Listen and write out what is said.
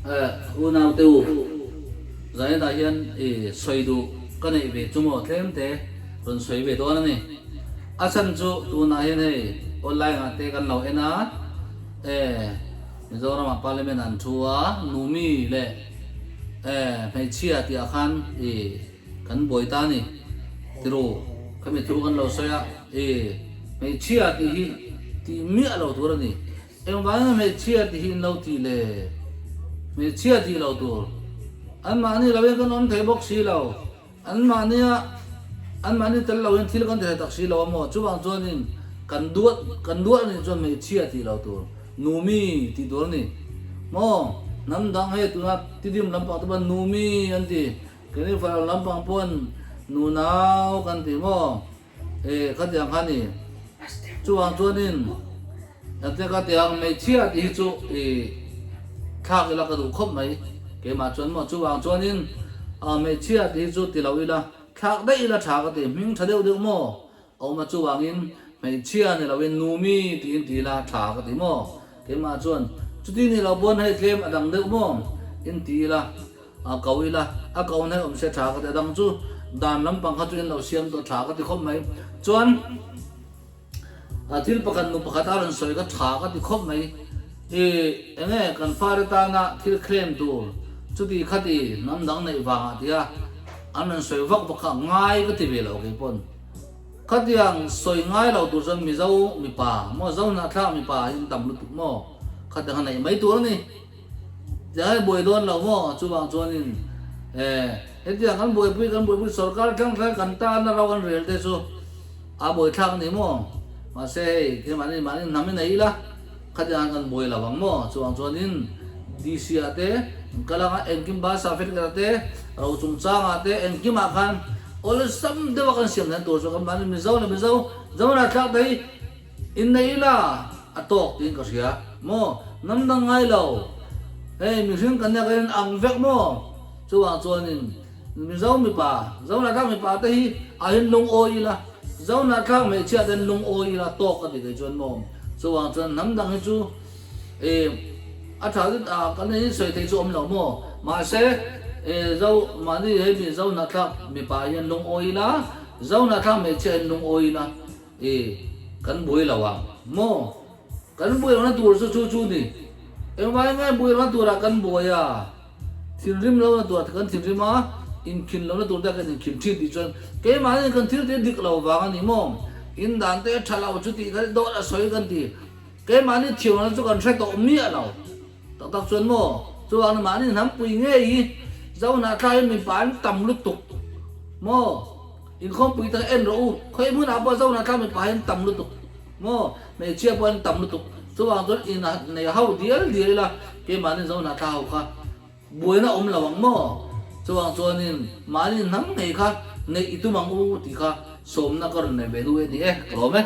Unaute u, zainah hian i sawi duh ka neih ve chu maw tlem te rawn sawi ve dawn a ni. A chhan chu tunah hian hei online ah te kan lo en a, e Mizoram ah Parliament an thu a, Numi leh e hmeichhia tih ah khan i kan buai ta a ni tiru khami thu kan lo sawi a, i hmeichhia tih hi tih miah lo tur a ni. Engvangin hmeichhia tih hi in lo tih le? Hmeichhia tih lo tur. Anmahni loin kan awm thei bawk si lo. Anmahnia anmahni tel loin thil kan ti thei tak si lo a maw? Chuvang chuanin kan duat kan duat anih chuan hmeichhia tih lo tur. Numi tih tur a ni. Maw? Hnam dang hei tuna Tidim lampang te pawn Numi an ti. Keini Falam lampang pawn Nunau kan ti maw? E, khatiang kha ni. Chuvang chuanin engtin ka ti ang, hmeichhia tih hi chu i thlak ila ka duh khawp mai keimah chuan maw. Chuvang chuanin hmeichhia tih hi chu ti lo ila, thlak daih ila tha ka ti, hming tha deuh deuh maw a awm a, chuvangin hmeichhia ni loin numi tiin ti ila tha ka ti maw keimah chuan. Chuti ni lo pawn hei tlem a dang deuh maw in ti ila. A ko ila, a ko hnaih awm se tha ka ti. A dang chu dan lampang kha chu in lo siam tawh tha ka ti khawp mai. Chuan a thil pakhat nu pakhat a rawn sawi kha tha ka ti khawp mai. I enge kan fate tana thil claim tur chuti khati hnam dang neih vangah tia an rawn sawi vak vak kha ngai ka ti ve lo keipawn. Khatiang sawi ngai lo tur chuan Mizo mipa maw Zo hnahthlak mipa hi an tam lutuk maw khatiang kha neih mai tur a ni. Tiang hi buai dawn lo maw? Chuvang chuanin eh hetiang kan buaipui kan buaipui sorkar thleng thleng kan tan a ro an rel te chu a buaithlak a ni maw? Mahse hei keimahni mahni hnam in a ila khatiang kan buai lo ang maw? Chuvang chuanin DC ah te an kal anga engkim ba certificate ah te ro chungchang ah te engkim ah khan awlsam deuh a kan siam dan tur chu kan mahni Mizo leh Mizo Zoram thlak te hi Innei ila a tawk tiin ka hria maw? Hnam dang ngai lo. Hei mihring kan nia kan in ang vek maw? Chuvang chuanin Mizo mipa, Zonahthlak mipa te hi a hin lungawi ila, Zonahthlak hmeichhia te hin lungawi ila tawk ka ti thei chuan maw? Chuvang chuan hnam dang hi chu e a tha zet a kan in sawi thei chu awm lo maw? Mahse e Zo mahni hei mi Zonahthlak mipa hian lungawi ila, Zonahthlak hmeichhia hin lungawi ila, I kan buai lo ang maw? Kan buai lohna tur chu chu chu ni. Engvangin nge buai lohna turah kan buai a? Thinrim lohna turah kan thinrim a, inkhin lohna tur te kan inkhin thin tih chuan keimahni kan thil te dik lo vang a ni maw? In dan te tha lo chu tih kha dawt a sawi kan ti. Keimahni thiam lohna chu kan hre tawh miah lo. Tak tak chuan maw? Chuvangin mahni hnampui ngei hi Zohnahthlak hi mipa an tam lutuk maw? Inkhawmpui te kha en rawh u, khawi hmunah pawh Zohnahthlak mipa hi an tam lutuk maw? Hmeichhia pawh an tam lutuk. Chuvang chuan in nei ho dial dial ila keimahni Zohnahthlak ho kha buaina awm lo ang maw? Chuvang chuanin mahni hnam ngei kha neih i tum ang u tih kha sawmna ka rawn nei ve duh e ni e, ka lawm e.